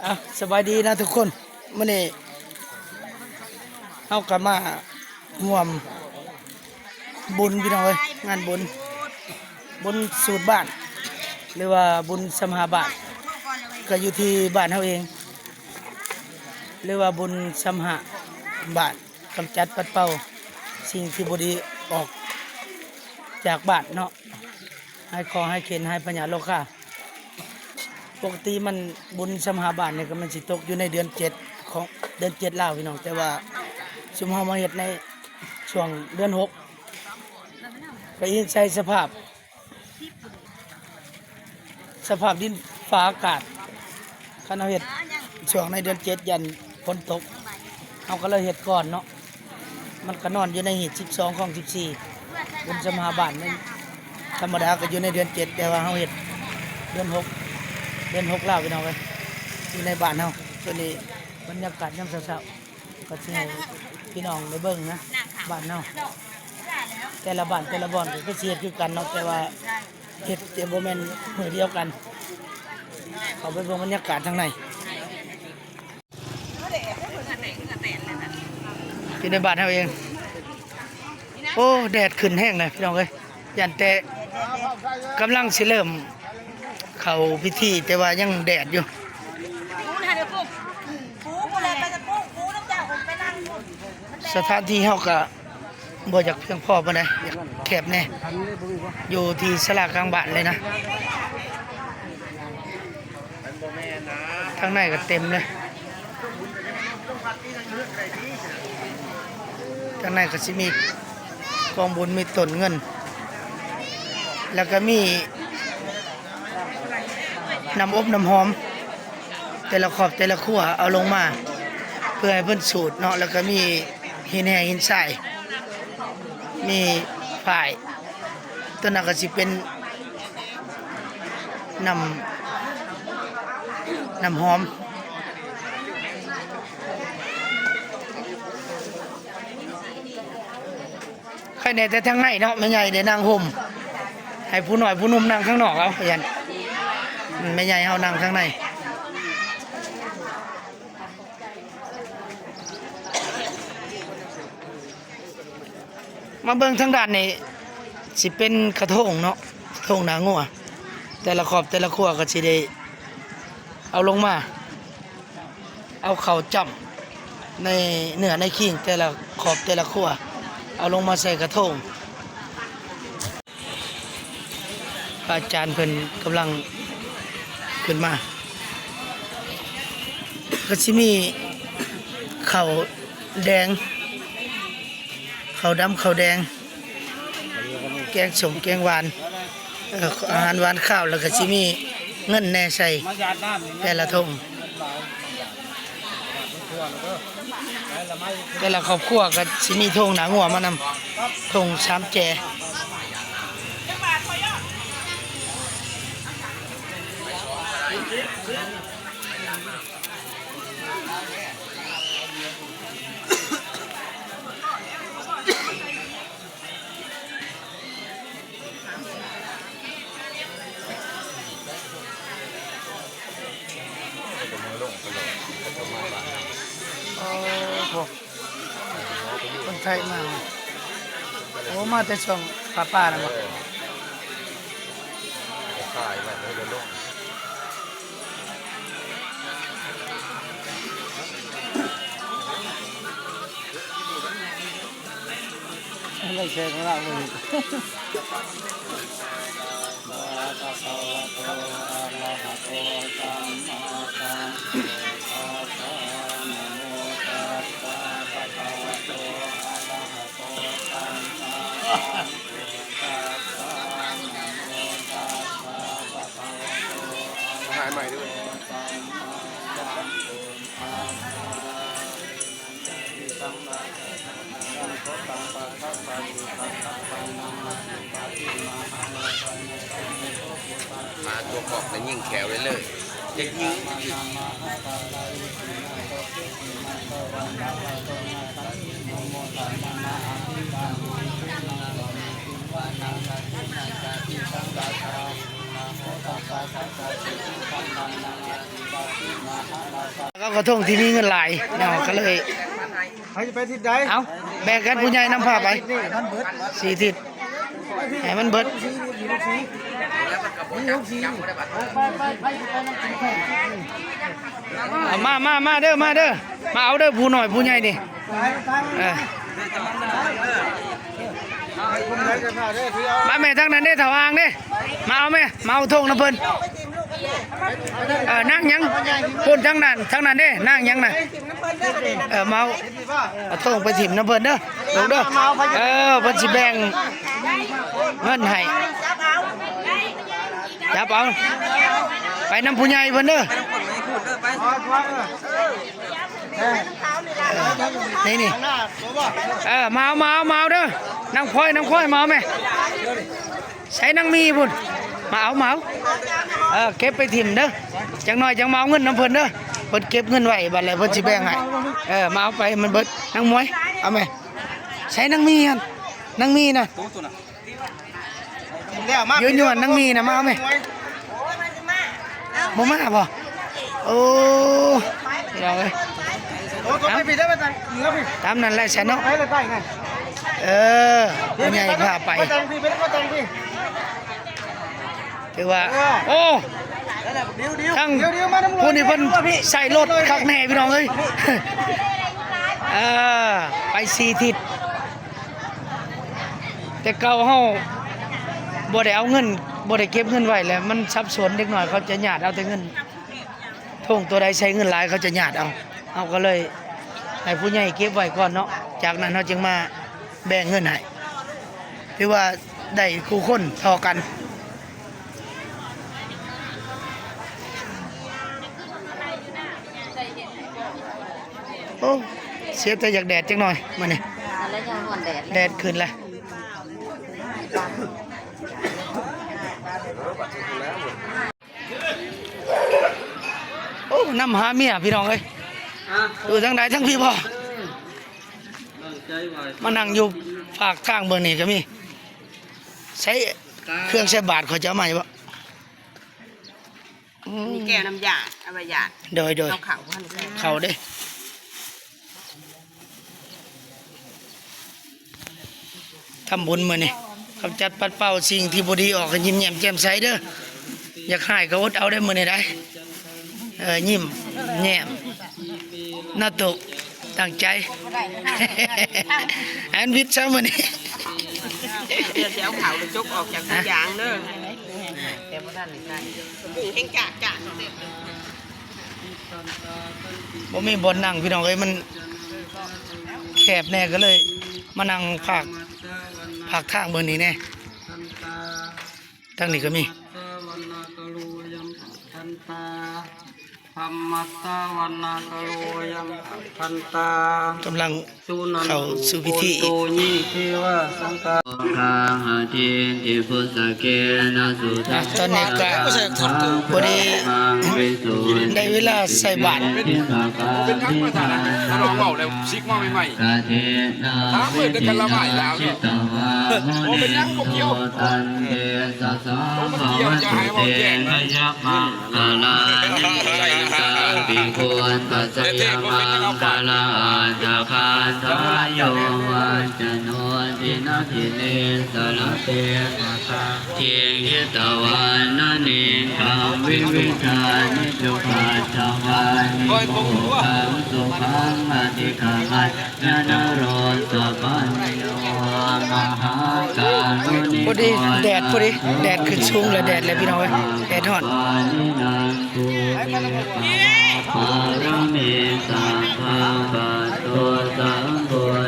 ອ່ະ ສະບາຍດີນະທຸກຄົນ, ມື້ນີ້ເຮົາກໍມາຮ່ວມບຸນພີ່ນ້ອງເອີຍ, ງານບຸນ ບຸນສູດບ້ານ ຫຼືວ່າບຸນສຳຫາບ້ານ, ກໍຢູ່ທີ່ບ້ານເຮົາເອງ ຫຼືວ່າບຸນສຳຫາບ້ານ, ກຳຈັດປັດເປົ່າສິ່ງທີ່ບໍ່ດີອອກຈາກບ້ານເນາະ, ຫາຍຄໍຫາຍເຂັນ ຫາຍພະຍາດໂລຄາ. ປົກກະຕິມັນບຸນສຳຫາບ້ານນີ້ກໍມັນຊິຕົກຢູ່ໃນເດືອນເຈັດ ຂອງເດືອນເຈັດລາວພີ່ນ້ອງ, ແຕ່ວ່າຊຸມເຮົາມາເຮັດໃນຊ່ວງເດືອນຫົກ ກໍອີງໃສ່ສະພາບ ສະພາບດິນຟ້າອາກາດ, ຄັນເຮົາເຮັດຊ່ວງໃນເດືອນເຈັດຢ້ານຝົນຕົກ, ເຮົາກໍເລີຍເຮັດກ່ອນເນາະ. ມັນກໍນອນຢູ່ໃນຮີດສິບສອງ ຂອງສິບສີ່ ບຸນສຳຫາບ້ານນັ້ນ, ທຳມະດາກໍຢູ່ໃນເດືອນເຈັດ ແຕ່ວ່າເຮົາເຮັດເດືອນຫົກ ເດືອນຫົກລາວພີ່ນ້ອງເອີຍ, ຢູ່ໃນບ້ານເຮົາ. ໂຕນີ້ບັນຍາກາດຍາມເຊົ້າໆ ກໍຊິໃຫ້ພີ່ນ້ອງໄດ້ເບິ່ງນະ, ບ້ານເຮົາ ແຕ່ລະບ້ານແຕ່ລະບ່ອນກໍຄືຊິເຮັດຄືກັນເນາະ, ແຕ່ວ່າເຮັດແຕ່ບໍ່ແມ່ນມື້ດຽວກັນ. ເຂົ້າໄປເບິ່ງບັນຍາກາດທາງໃນ. ຢູ່ໃນບ້ານເຮົາເອງ. ໂອ້ ແດດຂຶ້ນແຮງເລີຍພີ່ນ້ອງເອີຍ, ຢ້ານແຕ່ກຳລັງຊິເລີ່ມເຂົ້າພິທີ ແຕ່ວ່າຍັງແດດຢູ່. ສະຖານທີ່ເຮົາກະບໍ່ຢາກພຽງພໍປານໃດ, ຢາກແຄບແດ່, ຢູ່ທີ່ສາລາກາງບ້ານເລີຍນະ. ທາງໃນກໍເຕັມເລີຍ, ທາງໃນກໍຊິມີກອງບຸນ ມີຕົ້ນເງິນ ແລ້ວກໍມີນ້ຳອົບນ້ຳຫອມ ແຕ່ລະຄອບແຕ່ລະຄົວເອົາລົງມາ ເພື່ອໃຫ້ເພິ່ນສູດເນາະ, ແລ້ວກໍມີຫີນແຮ່ຫີນຊາຍ ມີຝ້າຍ. ຕົວນັ້ນກໍຊິເປັນນ້ຳ ນ້ຳຫອມ. ໃຄແນ່ແຕ່ທາງໃນເນາະ, ແມ່ໃຫຍ່ໄດ້ນັ່ງຮົ່ມ ໃຫ້ຜູ້ນ້ອຍຜູ້ໜຸ່ມນັ່ງຂ້າງນອກເອົາ, ຢ້ານແມ່ໃຫຍ່ເຮົານັ່ງຂ້າງໃນ. ມາເບິ່ງທາງດ້ານນີ້ ຊິເປັນກະໂທງເນາະ, ໂທງໜ້າງົວ, ແຕ່ລະຄອບແຕ່ລະຄົວກໍຊິໄດ້ເອົາລົງມາ, ເອົາເຂົ້າຈ້ຳໃນເນື້ອໃນຄີງ ແຕ່ລະຄອບແຕ່ລະຄົວ ເອົາລົງມາໃສ່ກະໂທງ. ພະອາຈານເພິ່ນກຳລັງຂຶ້ນມາ, ກໍຊິມີເຂົ້າແດງ ເຂົ້າດຳ ເຂົ້າແດງ ແກງສົ້ມ ແກງຫວານ ເອີ ອາຫານຫວານຄາວ, ແລ້ວກໍຊິມີເງິນແດ່ໃສ່ແຕ່ລະຖົງ. ແຕ່ລະຄອບຄົວກໍຊິມີຖົງໜ້າງົວມານຳ, ຖົງສາມແຈ. ໂອ້ໂຫ ຄົນໄທມາ ໂອ້ ມາແຕ່ຊ່ວງປ່າໆນັ້ນບໍ່? ເອີ ຂາຍໄວ້ ເອີ ແລ້ວລົງ. ໄດ້ແຊງລາວເລີຍ. ຫາຍໃໝ່ເດີ້. ມາຕົວກອກໄດ້ຍິງແຂວໄວ້ເລີຍ, ຈະຍິງ. ເອົາກະທົງທີ່ມີເງິນຫຼາຍເນາະ ກະເລີຍ ໃຜຈະໄປທິດໃດ? ເອົາ ແບ່ງກັນ ຜູ້ໃຫຍ່ນຳພາໄປ ສີ່ທິດ ໃຫ້ມັນເບິດ ເອົາ ມາ ມາ ມາເດີ ມາເດີ ມາເອົາເດີ ຜູ້ນ້ອຍຜູ້ໃຫຍ່ນີ້ ເອີ ມາແມ່ ທາງນັ້ນເດ້ ເຖົ້າອ່າງເດ້ ມາເອົາແມ່ ມາເອົາຖົງນຳເພິ່ນ ເອີ ນັ່ງຫຍັງ ພຸ້ນທາງນັ້ນ ທາງນັ້ນເດ້ ນັ່ງຫຍັງນະ ເອີ ມາເອົາ ເອົາຖົງໄປຖິ້ມນຳເພິ່ນເດີ ເອີ ເພິ່ນຊິແບ່ງເງິນໃຫ້ ຈັບເອົາ ໄປນຳຜູ້ໃຫຍ່ເພິ່ນເດີ ນີ້ ນີ້ ເອີ ມາເອົາ ມາເອົາ ມາເອົາເດີ ນາງພອຍ ນາງພອຍ ມາເອົາແມ່ ໃສນາງມີພຸ້ນ ມາເອົາ ມາເອົາ ເອີ ເກັບໄປຖິ້ມເດີ ຈັກໜ້ອຍຈັ່ງມາເອົາເງິນນຳເພິ່ນເດີ ເພິ່ນເກັບເງິນໄວ້ ບາດແລ້ວເພິ່ນຊິແບ່ງໃຫ້ ເອີ ມາເອົາໄປໃຫ້ມັນເບິດ ນາງໝວຍ ເອົາແມ່ ໃສນາງມີຫັ້ນ ນາງມີນະ ແລ້ວມາ ຢູ່ ຢູ່ນາງມີນະ ມາເອົາແມ່ ບໍ່ມາບໍ່ ໂອ້ ພີ່ນ້ອງເອີຍ ໂອ້ ຕົວໄປພີ້ເດີ ໄປທາງເໜືອພີ້ ຕາມນັ້ນແຫຼະຊະເນາະ ໄປເລີຍ ໄປໄງ ເອີ ຜູ້ໃຫຍ່ພາໄປ ໄປທາງພີ້ ໄປທາງພີ້ ຖືວ່າ ເອີ ໂອ້ ທາງ ດຽວໆ ມານຳ ຜູ້ນີ້ເພິ່ນໃສ່ລົດຄັກແນ່ ພີ່ນ້ອງເອີຍ ເອີ ໄປສີ່ທິດ ແຕ່ເກົ່າເຮົາບໍ່ໄດ້ເອົາເງິນ ບໍ່ໄດ້ເກັບເງິນໄວ້ ແລ້ວມັນສັບສົນ ເດັກນ້ອຍເຂົາຈະຍາດເອົາແຕ່ເງິນ ຖົງໂຕໃດໃສ່ເງິນຫຼາຍ ເຂົາຈະຍາດເອົາ ເຮົາກໍເລີຍໃຫ້ຜູ້ໃຫຍ່ເກັບໄວ້ກ່ອນເນາະ ຈາກນັ້ນເຮົາຈຶ່ງມາແບ່ງເງິນໃຫ້ ຖືວ່າໄດ້ຄູ່ຄົນທໍ່ກັນ. ໂອ້ ເສຍແຕ່ຢາກແດດຈັກໜ້ອຍມື້ນີ້ ແດດຂຶ້ນແລ້ວ ໂອ້ ນຳຫາເມຍພີ່ນ້ອງເອີຍ ຢູ່ທາງໃດ ທາງພີ້ບໍ່ ມານັ່ງຢູ່ຟາກທາງເບິ່ງນີ້ກໍມີ ໃສ່ເຄື່ອງໃສ່ບາດ ຂ້ອຍຈະເອົາມາຢູ່ບໍ່? ອືມ ມີແກ້ວນ້ຳຢາດ ເອົາໄວ້ຢາດ ໂດຍ ໂດຍ ເອົາເຂົ້າ ເຂົ້າເດ້ ທຳບຸນມື້ນີ້ ກຳຈັດປັດເປົ່າສິ່ງທີ່ບໍ່ດີອອກ ໃຫ້ຍິ້ມແຍ້ມແຈ່ມໃສເດີ ຢາກຮ້າຍກໍອົດເອົາເດີມື້ນີ້ໄດ໋ ເອີ ຍິ້ມແຍ້ມ ນາໂຕະ ຕັ້ງໃຈ ອັນວິດຊະມື້ນີ້ ດຽວຊິເອົາເຂົ້າຈົກອອກຈາກຖົງຢາງເດີ ແຕ່ບໍ່ທັນໄດ້ໃສ່ ເຮັງຈາກ ຈາກ ບໍ່ມີບ່ອນນັ່ງພີ່ນ້ອງເອີຍ ມັນແຄບແດ່ ກໍເລີຍມານັ່ງພາກ ພາກທາງເບິ່ງນີ້ແດ່ ທາງນີ້ກໍມີ ກຳລັງເຂົ້າສູ່ພິທີ ອ່າ ຕອນນີ້ກໍພໍດີໄດ້ເວລາໃສ່ບາດ ເປັນຫຍັງມາຖ້າລອງເວົ້າແລ້ວຊິກມາໃໝ່ໆ ຖາມເພິ່ນແຕ່ກັນລະໝ້າຍລາວເນາະ ບໍ່ເປັນຫຍັງ ບໍ່ກ່ຽວ ພໍດີແດດ ພໍດີແດດຂຶ້ນສູງແລ້ວ ແດດແລ້ວພີ່ນ້ອງເອີຍ ແດດຮ້ອນ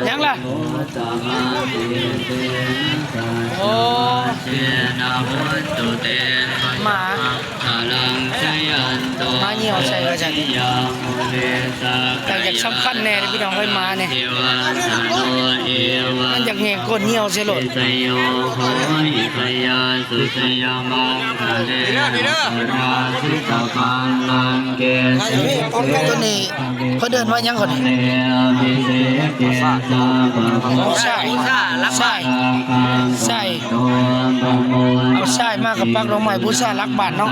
ຍັງລະ ໂອ້ ໝາ ໝາຍ່ຽວໃສ່ວ່າຊັ້ນ ແຕ່ຢາກສຳຄັນແດ່ເດີພີ່ນ້ອງເອີຍ ໝານີ້ ມັນຢາກແຍງກົ້ນຍ່ຽວໃສ່ໂລດ ໂຕນີ້ ເພິ່ນເອີ້ນວ່າຫຍັງກ່ອນນີ້? ຊາຍ ຊາຍ ຊາຍ ເອົາຊາຍມາກັບປັກດອກໄມ້ບູຊາຫຼັກບ້ານເນາະ.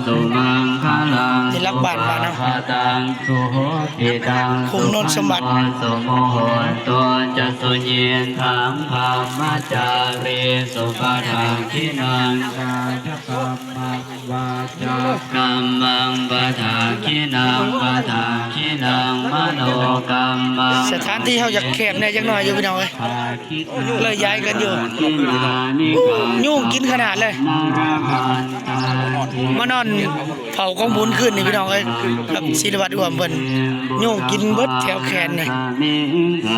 ສຸມັງຄະລັງ ທີ່ລັກບ້ານ ບ້ານເຮົາ ສຸພະທັງ ສຸໂຫຕິຕັງ ຄຸ້ມໂນນສົມບັດ ສຸຂະໂຕ ສຸມຸໂຫໂຕ ຈະສຸຍິດທັງ ພັມມະຈາຣີ ສຸປະທັກຂິນັງ ກາຍະກຳມັງ ວາຈາກຳມັງ ປະທັກຂິນັງ ປະທັກຂິນັງ ມະໂນກຳມັງ ສະຖານທີ່ເຮົາຢາກແຄບແດ່ຈັກໜ້ອຍຢູ່ ພີ່ນ້ອງເອີຍ ເລີຍຍ້າຍກັນຢູ່ ຍຸງກິນຂະໜາດເລີຍ ມານອນເຝົ້າກອງບຸນຄືນນີ້ ພີ່ນ້ອງເອີຍ ກັບສິລິວັດ ອ່ວມເພິ່ນ ຍຸງກິນເບິດແຖວແຂນນີ້ ເອ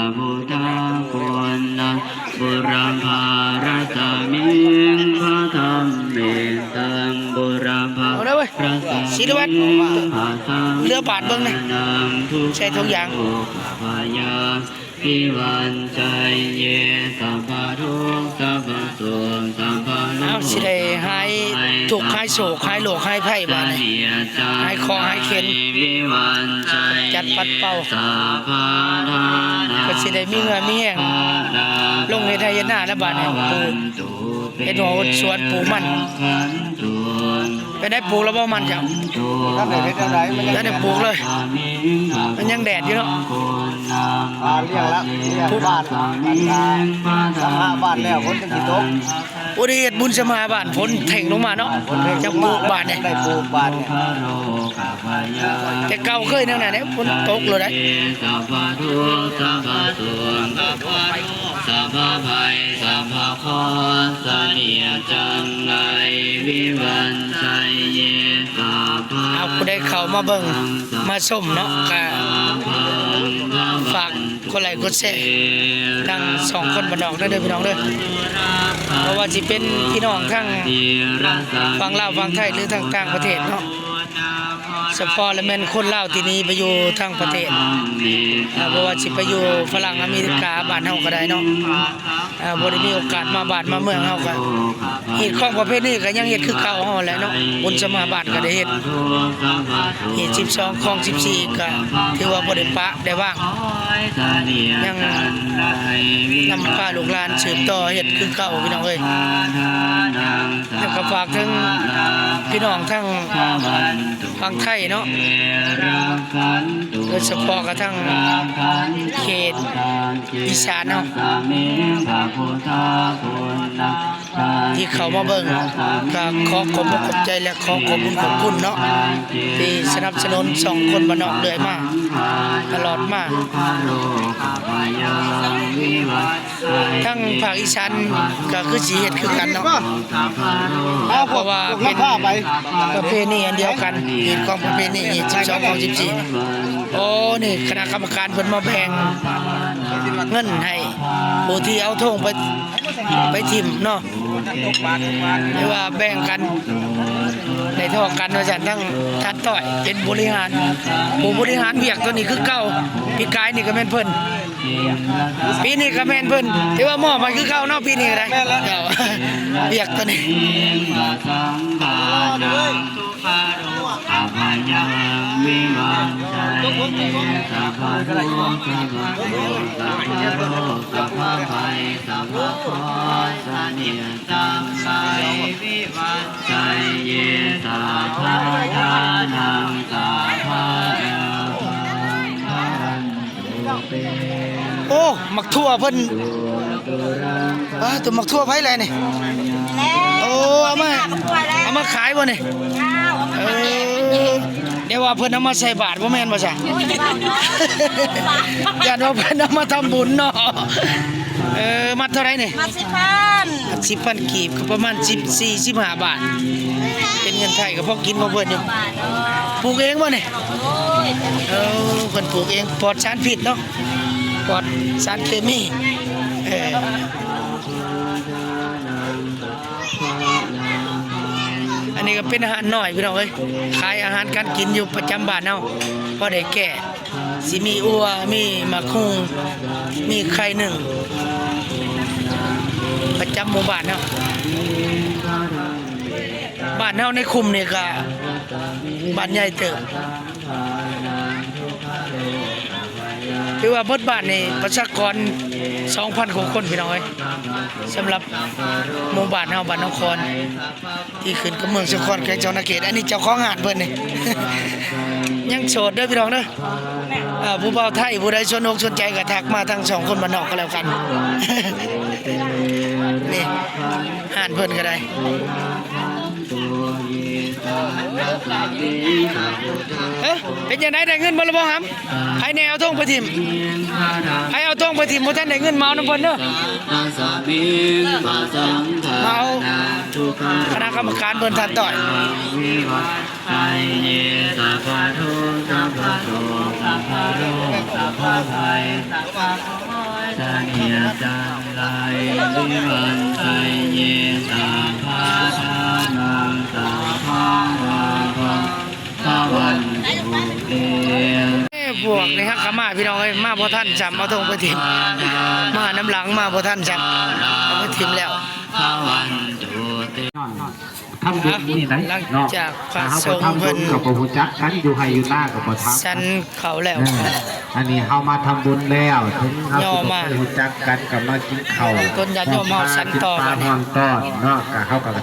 ົາເດີເວີຍ ສິລິວັດ ເຫຼືອບາດເບິ່ງແດ່ ໃສ່ຖົງຢາງ ວິວັນໄຊເຍ ສັບພະທຸກ ສັບພະໂສກ ສັບພະໂລກ ເອົາ ຊິໄດ້ຫາຍທຸກ ຫາຍໂສກ ຫາຍໂລກ ຫາຍໄພບາດນີ້ ຫາຍເຄາະຫາຍເຂັນ ຈັດປັດເປົ່າ ກໍຊິໄດ້ມີເຫື່ອມີແຮງ ລົງເຮັດໄຮ່ເຮັດນາແລ້ວບາດນີ້ ປູກເຮັດຮົ້ວເຮັດສວນ ປູກມັນ ເປັນໄດ ປູກແລ້ວບໍ່ມັນເຈົ້າ? ບໍ່ທັນໄດ້ເຮັດແນວໃດ ມັນຍັງ ບໍ່ທັນໄດ້ປູກເລີຍ ມັນຍັງແດດຢູ່ເນາະ ອ່າ ລ້ຽງລະ ລ້ຽງບ້ານ ສຳມາບ້ານແລ້ວ ຝົນຈັ່ງຊິຕົກ ໂອ້ ໄດ້ເຮັດບຸນສຳມາບ້ານ ຝົນເຄັ່ງລົງມາເນາະ ຈັ່ງປູກບາດນີ້ ໄດ້ປູກບາດນີ້ ແຕ່ເກົ່າເຄີຍແນວນັ້ນເດ້ ຝົນຕົກໂລດໄດ໋ ສັບພະທຸກ ສັບພະໂສກ ສັບພະໂລກ ສັບພະໄພ ສັບພະເຄາະ ສະເໜັດຈັງໄລ ວິວັນໄຊເຍ ສັບພະ ເອົາ ຜູ້ໃດເຂົ້າມາເບິ່ງມາຊົມເນາະ ກະຝາກກົດໄລກົດແຊ ທັງສອງຄົນບ້ານນອກເດີ ພີ່ນ້ອງເດີ ບໍ່ວ່າຊິເປັນພີ່ນ້ອງທັງຝັ່ງລາວຝັ່ງໄທ ຫຼື ທັງຕ່າງປະເທດເນາະ ສະເພາະລະແມ່ນຄົນລາວທີ່ໜີໄປຢູ່ຕ່າງປະເທດ ເອີ ບໍ່ວ່າຊິໄປຢູ່ຝຣັ່ງ ອາເມລິກາ ບ້ານເຮົາກໍໄດ້ເນາະ ເອີ ບໍ່ໄດ້ມີໂອກາດມາບ້ານມາເມືອງເຮົາ ກໍຮີດຄອງປະເພນີກໍຍັງເຮັດຄືເກົ່າເຮົາແຫຼະເນາະ ບຸນສຳມາບ້ານກໍໄດ້ເຮັດ ຮີດສິບສອງ ຄອງສິບສີ່ ກໍຖືວ່າບໍ່ໄດ້ປະໄດ້ວາງ ຍັງນຳພາລູກຫຼານສືບຕໍ່ເຮັດຄືເກົ່າ ພີ່ນ້ອງເອີຍ ແລ້ວກໍຝາກເຖິງພີ່ນ້ອງທັງ ຝັ່ງໄທເນາະ ໂດຍສະເພາະກະທັງເຂດອີສານເຮົາ ທີ່ເຂົ້າມາເບິ່ງ ກະຂໍຂອບອົກຂອບໃຈ ແລະ ຂໍຂອບບຸນຂອບຄຸນເນາະ ທີ່ສະໜັບສະໜູນຊ່ອງຄົນບ້ານນອກເລື້ອຍມາ ຕະຫຼອດມາ. ທາງພາກອີສານກໍຄືຊິເຮັດຄືກັນເນາະ ເພາະວ່າເປັນປະເພນີອັນດຽວກັນ ຮີດຄອງປະເພນີ ຮີດສິບສອງ ຄອງສິບສີ່. ໂອ້ ນີ້ຄະນະກຳມະການເພິ່ນມາແບ່ງເງິນໃຫ້ຜູ້ທີ່ເອົາໂທງໄປ ໄປຖິ້ມເນາະ ຫຼືວ່າແບ່ງກັນ ໄດ້ທໍ່ກັນວ່າຊັ້ນ. ທາງທ່ານຕ້ອຍເປັນບໍລິຫານ ຜູ້ບໍລິຫານວຽກໂຕນີ້ຄືເກົ່າ ປີກາຍນີ້ກໍແມ່ນເພິ່ນ ປີນີ້ກໍແມ່ນເພິ່ນ ຖືວ່າມອບໃຫ້ຄືເກົ່າເນາະ ປີນີ້ກໍໄດ້ ແມ່ນແລ້ວ ເຈົ້າ ວຽກໂຕນີ້ ໂອ້ ໝາກຖົ່ວເພິ່ນ ປາ ໂຕໝາກຖົ່ວໃຜແລະນີ້? ໂອ້ ເອົາມາ ເອົາມາຂາຍບໍ່ນີ້? ເອີ ແຕ່ວ່າເພິ່ນເອົາມາໃສ່ບາດ ບໍ່ແມ່ນບໍ່ຊະ? ຢ້ານວ່າເພິ່ນເອົາມາທຳບຸນເນາະ. ເອີ ມັດເທົ່າໃດນີ້? ມັດສິບພັນ ສິບພັນກີບ ກໍປະມານສິບສີ່ ສິບຫ້າບາດ ເປັນເງິນໄທກໍພໍກິນຂອງເພິ່ນຢູ່. ປູກເອງບໍ່ນີ້? ໂອ້ຍ ເອີ ເພິ່ນປູກເອງ ປອດສານພິດເນາະ ປອດສານເຄມີ. ເອີ ອັນນີ້ກໍເປັນຮ້ານນ້ອຍ ພີ່ນ້ອງເອີຍ ຂາຍອາຫານການກິນຢູ່ປະຈຳບ້ານເຮົາ ພໍໄດ້ແກ້ ຊິມີອົ່ວ ມີໝາກຫຸ່ງ ມີໄຂ່ໜຶ້ງ ປະຈຳໝູ່ບ້ານເຮົາ. ບ້ານເຮົາໃນຄຸ້ມນີ້ກະບ້ານໃຫຍ່ເຕີບ. ຖືວ່າໝົດບ້ານນີ້ປະຊາກອນສອງພັນກວ່າຄົນ ພີ່ນ້ອງເອີຍ, ສຳລັບໝູ່ບ້ານເຮົາ ບ້ານໜອງຄອນ ທີ່ຂຶ້ນກັບເມືອງສາຄອນ ແຂວງສະຫວັນນະເຂດ. ອັນນີ້ເຈົ້າຂອງຮ້ານເພິ່ນນີ້ ຍັງໂສດເດີພີ່ນ້ອງເດີ. ເອີ ຜູ້ບ່າວໄທຜູ້ໃດສົນອົກສົນໃຈກໍທັກມາທາງຊ່ອງຄົນບ້ານນອກກໍແລ້ວກັນ. ນີ້ຮ້ານເພິ່ນກໍໄດ້. ເອີ ເປັນຈັ່ງໃດ ໄດ້ເງິນບໍ່ລະບໍ່ຫຳ? ໃຜແດ່ເອົາຖົງໄປຖິ້ມ? ໃຜເອົາຖົງໄປຖິ້ມບໍ່ທັນໄດ້ເງິນ ມາເອົານຳເພິ່ນເດີ. ມາເອົາຄະນະກຳມະການເພິ່ນ ທ່ານຕ້ອຍ. ເອີ ພວກນີ້ຫາກະມາ ພີ່ນ້ອງເອີຍ, ມາບໍ່ທັນຊ້ຳ ເອົາຖົງໄປຖິ້ມ. ມານຳຫຼັງມາບໍ່ທັນຊ້ຳ ເອົາໄປຖິ້ມແລ້ວ. ທຳບຸນນີ້ໄດ໋ເນາະ, ຫຼັງຈາກພະສົງເພິ່ນ ເຮົາກໍທຳບຸນກໍບໍ່ຮູ້ຈັກກັນ, ຢູ່ໄຮ່ຢູ່ນາກໍບໍ່ຖາມກັນ ສັນເຂົ້າແລ້ວ. ເອີ ອັນນີ້ເຮົາມາທຳບຸນແລ້ວ ເຖິງເຮົາຊິບໍ່ເຄີຍຮູ້ຈັກກັນກໍມາກິນເຂົ້າ ເອີ ຕົ້ນຍາດໂຍມເຮົາສັນຕໍ່ກັນ ຮ້ອນຕ້ອນເນາະ, ກໍເຮົາກໍໄທ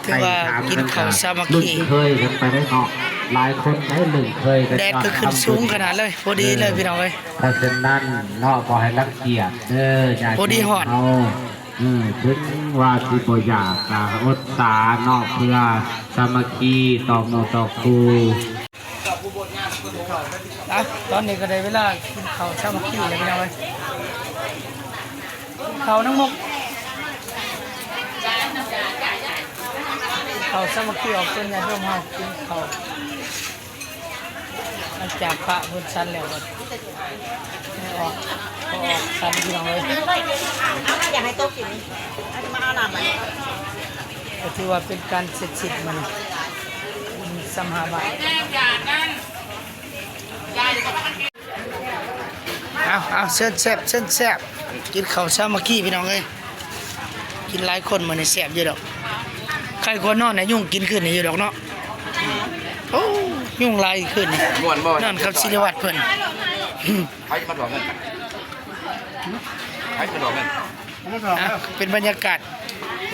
ຖາມກັນ ເຄີຍກັນໄປໄດ້ເນາະ. ຫຼາຍຄົນໄດ້ລຶ້ງເຄີຍກັນ ແດດກໍຂຶ້ນສູງຂະໜາດເລີຍ ພໍດີເລີຍ ເອີ ພີ່ນ້ອງເອີຍ. ເພາະສະນັ້ນເນາະ ບໍ່ໃຫ້ລັງກຽດເດີຍາດໂຍມເຮົາ. ເອີ ເຖິງວ່າຊິບໍ່ຢາກກະອົດສາເນາະ ເພື່ອສາມັກຄີຕໍ່ໝູ່ຕໍ່ຄູ່. ເອົາ ຕອນນີ້ກໍໄດ້ເວລາກິນເຂົ້າສາມັກຄີແລ້ວ ພີ່ນ້ອງເອີຍ. ເຂົ້ານາງມົກ ເຂົ້າສາມັກຄີອອກຕົນຍາດໂຍມເຮົາກິນເຂົ້າ. ຫຼັງຈາກພະເພິ່ນສັນແລ້ວກໍອອກ ກໍອອກສັນ ພີ່ນ້ອງເອີຍ. ຢາກໃຫ້ຕົກກິນ ມາເອົານ້ຳ ກໍຖືວ່າເປັນການເສັດສິ້ນມັນ ສາມຫ້າບາດ. ເອົາ ເອົາ ເຊີນແຊບ ເຊີນແຊບ ກິນເຂົ້າສາມັກຄີ ພີ່ນ້ອງເອີຍ. ກິນຫຼາຍຄົນມື້ນີ້ແຊບຢູ່ດອກ. ໄຄກວ່ານອນໃນຍຸງກິນຄືນນີ້ຢູ່ດອກເນາະ. ໂອ້ ຍຸງຫຼາຍຄືນນີ້. ມ່ວນບໍ່? ນອນກັບສິລິວັດເພິ່ນ. ໃຜມາຖອກເງິນ? ໃຜມາຖອກເງິນ? ອ່ະ ເປັນບັນຍາກາດ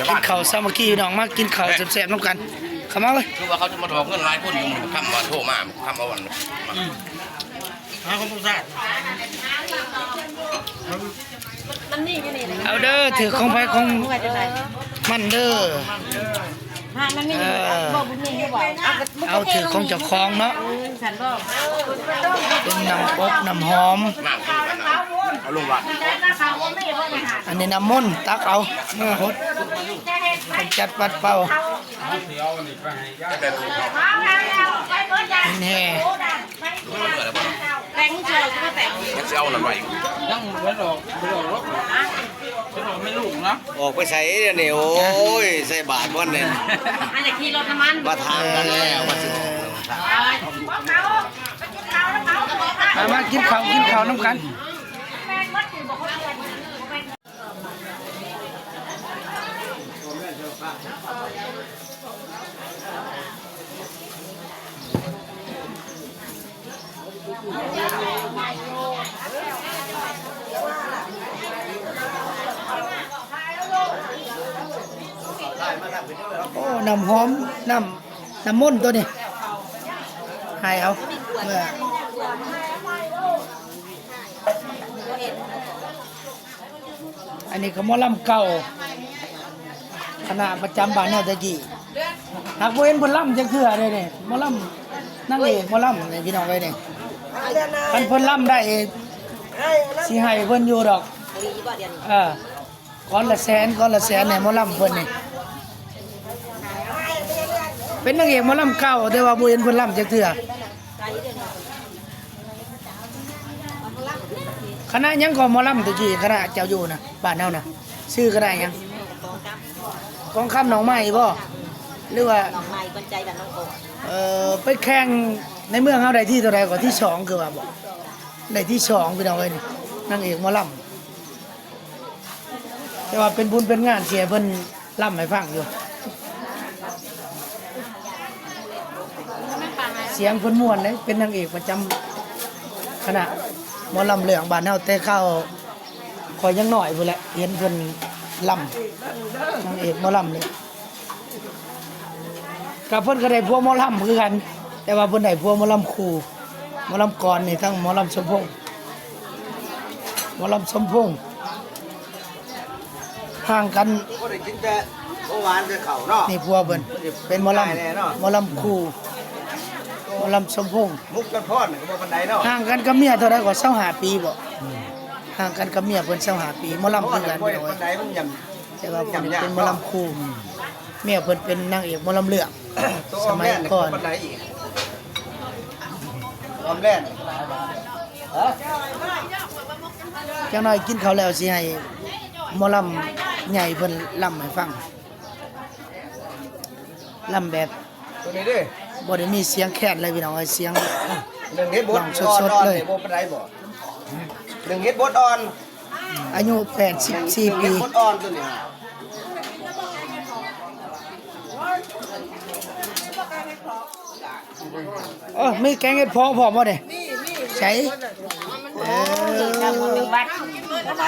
ກິນເຂົ້າສາມັກຄີ ພີ່ນ້ອງ ມາກິນເຂົ້າແຊບໆນຳກັນ. ເຂົ້າມາເວີຍ. ຄືວ່າເຂົາຈະມາຖອກເງິນຫຼາຍຄົນຢູ່ ມື້ຄ່ຳວ່າໂທມາ ຄ່ຳເອົາອັນ ອືມ ຫາຂອງປະຊາ ມັນມີຢູ່ນີ້ ເອົາເດີ ຖືກຂອງໃຜຂອງມັນເດີ. ຫາ ມັນມີຢູ່ ເອີ ບໍ່ ບໍ່ມີຢູ່ບໍ່? ເອົາ ເອົາ ຖືກຂອງເຈົ້າຂອງເນາະ. ເອີ ຊັ້ນບໍ່? ເປັນນ້ຳອົບນ້ຳຫອມ ເອົາລົງວັດ. ອັນນີ້ນ້ຳມົນ ຕັກເອົາເມືອຫົດ ກຳຈັດປັດເປົ່າ. ເຫັນແຮ່ ແຕ່ງເທື່ອ ຊິມາແຕ່ງ ຍັງຊິເອົານຳໄວ້ ຍັງບໍ່ໄດ້ອອກ ບໍ່ໄດ້ອອກດອກ ຊິອອກແມ່ລູກນະ. ອອກໄປໃສດຽວນີ້? ໂອ້ຍ ໃສ່ບາດບໍ່ແນ່ ອັນຢາກຂີ່ລົດນ້ຳມັນ ມາຖາມກັນແລ້ວ ມາຊິອອກ. ມາ ມາກິນເຂົ້າ ກິນເຂົ້ານຳກັນ. ໂອ້ ນ້ຳຫອມ ນ້ຳ ນ້ຳມົນໂຕນີ້ ໃຫ້ເອົາ ເອີ. ອັນນີ້ກໍໝໍລຳເກົ່າ ຄະນະປະຈຳບ້ານເຮົາແຕ່ກີ້ ຫາກບໍ່ເຫັນເພິ່ນລຳຈັກເທື່ອເດ້ນີ້. ໝໍລຳ ນາງເອກໝໍລຳນີ້ ພີ່ນ້ອງເອີຍນີ້. ຄັນເພິ່ນລຳໄດ້ ຊິໃຫ້ເພິ່ນຢູ່ດອກ. ເອີ ກ້ອນລະແສນ ກ້ອນລະແສນໃຫ້ໝໍລຳເພິ່ນນີ້. ເປັນນາງເອກໝໍລຳເກົ່າ ແຕ່ວ່າບໍ່ເຫັນເພິ່ນລຳຈັກເທື່ອ. ຄະນະຫຍັງກໍໝໍລຳແຕ່ກີ້ ຄະນະເຈົ້າຢູ່ນະ ບ້ານເຮົານະ ຊື່ຄະນະຫຍັງ? ກອງຄຳໜອງໄມ້ບໍ່ ຫຼືວ່າ ໜອງໄມ້ ຂວັນໃຈບ້ານໜອງໂກດ. ເອີ ໄປແຂ່ງໃນເມືອງເຮົາໄດ້ທີເທົ່າໃດກໍ? ທີສອງຄືວ່າບໍ່? ໄດ້ທີສອງ ພີ່ນ້ອງເອີຍ ນີ້ ນາງເອກໝໍລຳ. ແຕ່ວ່າເປັນບຸນເປັນງານທີ່ໃຫ້ເພິ່ນລຳໃຫ້ຟັງຢູ່. ສຽງເພິ່ນມ່ວນເດ້ ເປັນນາງເອກປະຈຳຄະນະ. ໝໍລຳເລື່ອງບ້ານເຮົາ ແຕ່ຄາວຂ້ອຍຍັງນ້ອຍພຸ້ນແຫຼະ ເຫັນເພິ່ນລຳ ນາງເອກໝໍລຳນີ້ ກໍເພິ່ນກໍໄດ້ຜົວໝໍລຳຄືກັນ ແຕ່ວ່າເພິ່ນໄດ້ຜົວໝໍລຳຄູ່ ໝໍລຳກອນນີ້ ທັງໝໍລຳສົມພົງ ໝໍລຳສົມພົງ ຫ່າງກັນ ບໍ່ໄດ້ກິນແຕ່ຂອງຫວານແຕ່ເຂົ້າເນາະ ນີ້ຜົວເພິ່ນ ເປັນໝໍລຳ ໝໍລຳຄູ່ ໝໍລຳສົມພົງ ມຸກຈອນພອນກໍບໍ່ປານໃດເນາະ ຫ່າງກັນກັບເມຍເທົ່າໃດກໍ ຊາວຫ້າປີບໍ ຫ່າງກັນກັບເມຍເພິ່ນ ຊາວຫ້າປີ ໝໍລຳຄືກັນ ໂອ້ຍ ປານໃດມັນຫຍັງ ແຕ່ວ່າເພິ່ນເປັນໝໍລຳຄູ່ ເມຍເພິ່ນເປັນນາງເອກໝໍລຳເລື່ອງ ສະໄໝກ່ອນ ປານໃດອີກ ອອມແລ່ນ ຈັກໜ້ອຍກິນເຂົ້າແລ້ວ ຊິໃຫ້ໝໍລຳໃຫຍ່ເພິ່ນລຳໃຫ້ຟັງ ລຳແບບ ໂຕນີ້ເດ້ ບໍ່ໄດ້ມີສຽງແຄນເລີຍພີ່ນ້ອງເອີຍ ສຽງ ໜຶ່ງເຮັດບົດ ຮ້ອງສົດໆເລີຍ ບໍ່ປານໃດບໍ ໜຶ່ງເຮັດບົດອ່ອນ ອາຍຸແປດສິບສີ່ປີ ເຮັດບົດອ່ອນໂຕນີ້ ເອີ ມີແກງເຫັດເຜາະພ້ອມບໍ່ນີ້ ໃສ ເອີ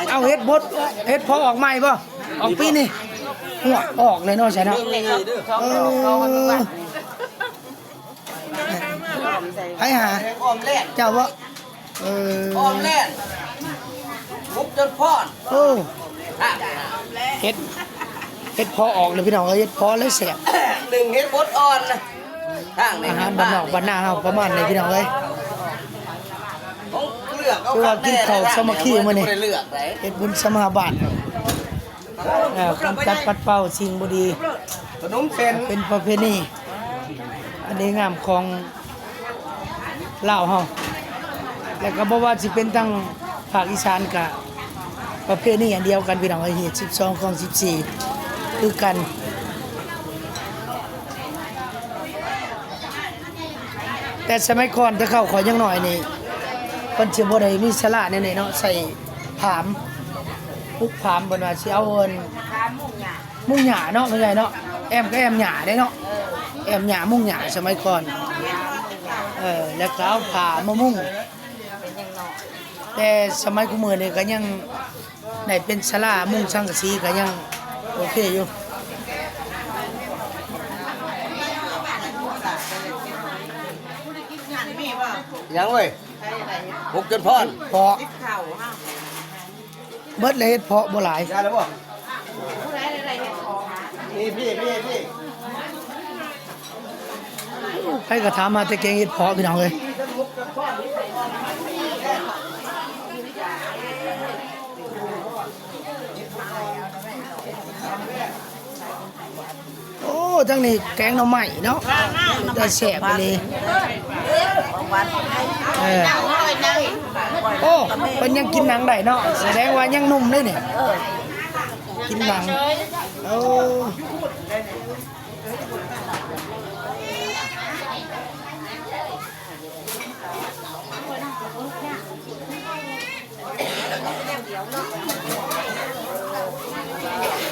ເອົາເຫັດບົດ ເຫັດເຜາະອອກໃໝ່ບໍ່ ອອກປີນີ້ ຫົວ ອອກເລີຍເນາະ ໃສເນາະ ເອີ ໃຜຫາ ເຈົ້າບໍ່ ເອີ ອອມແລ່ນ ບຸກຈົນພອນ ໂອ້ ເຫັດ ເຫັດເຜາະອອກເລີຍພີ່ນ້ອງເອີຍ ເຫັດເຜາະເລີຍແຊບ ໜຶ່ງເຫັດບົດອ່ອນ ທາງນີ້ ອາຫານບ້ານນອກບ້ານນາເຮົາປະມານນີ້ພີ່ນ້ອງເອີຍ ຄືວ່າກິນເຂົ້າສາມັກຄີມື້ນີ້ ເຮັດບຸນສາມາບັນ ເອີ ກຳຈັດປັດເປົ່າສິ່ງບໍ່ດີ ຂະໜົມເສັ້ນ ເປັນປະເພນີອັນດີງາມຂອງ ລາວເຮົາ ແລະກໍບໍ່ວ່າຊິເປັນທາງພາກອີສານ ກະປະເພນີອັນດຽວກັນພີ່ນ້ອງເອີຍ ຮີດສິບສອງຄອງສິບສີ່ຄືກັນ ແຕ່ສະໄໝກ່ອນແຕ່ເກົ່າຂ້ອຍຍັງນ້ອຍນີ້ ເພິ່ນຊິບໍ່ໄດ້ມີສາລາແນວນີ້ເນາະ ໃສ່ຜາມ ປຸກຜາມ ເພິ່ນວ່າຊິເອົາອັນ ມຸງຫຍ້າເນາະ ແມ່ໃຫຍ່ເນາະ ແອ້ມກໍແອ້ມຫຍ້າເດ້ເນາະ ເອີ ແອ້ມຫຍ້າມຸງຫຍ້າສະໄໝກ່ອນ ເອີ ແລ້ວກໍເອົາຜ້າມາມຸງ ແຕ່ສະໄໝຄູ່ມື້ນີ້ກໍຍັງໄດ້ເປັນສາລາມຸງສັງກະສີ ກໍຍັງໂອເຄຢູ່ ຫຍັງເວີຍ ບຸກຈົນພອນ ເພາະ ເບິດແລ້ວ ເຫັດເຜາະບໍ່ຫຼາຍ ໄດ້ແລ້ວບໍ່ ນີ້ ພີ່ ພີ່ ພີ່ ໃຜກໍຖາມຫາແຕ່ແກງເຫັດເຜາະ ພີ່ນ້ອງເອີຍ ໂອ້ ທາງນີ້ແກງໜໍ່ໄມ້ເນາະ ເປັນຕາແຊບອີ່ຫຼີ ເອີ ໂອ້ ເພິ່ນຍັງກິນໜັງໄດ້ເນາະ ສະແດງວ່າຍັງໜຸ່ມເດ້ນີ້ ກິນໜັງ ໂອ້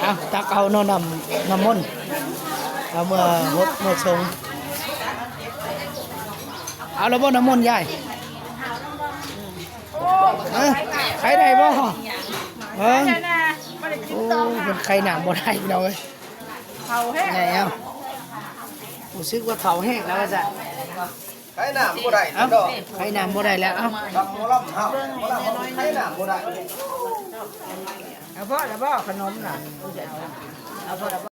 ເອົາ ຕັກເອົາເນາະ ນ້ຳ ນ້ຳມົນ ເອົາເມືອຫົດເມືອສົງ ເອົາແລ້ວບໍ່ນ້ຳມົນຍາຍ? ເອີ ໄຂໄດ້ບໍ່? ເບິ່ງ ໂອ້ ເພິ່ນໄຂນ້ຳບໍ່ໄດ້ ພີ່ນ້ອງເອີຍ ເຖົ້າແຮງ ໄງເອົາ ຮູ້ສຶກວ່າເຖົ້າແຮງແລ້ວວ່າຊັ້ນ. ໄຂນ້ຳບໍ່ໄດ້ເນາະ ໄຂນ້ຳບໍ່ໄດ້ແລ້ວ ເອົາ ກັບໝໍລຳເຮົາ ໝໍລຳເຮົາໄຂນ້ຳບໍ່ໄດ້ ເອົາພໍແລ້ວບໍ່ຂະໜົມນະ ເອົາພໍແລ້ວບໍ່?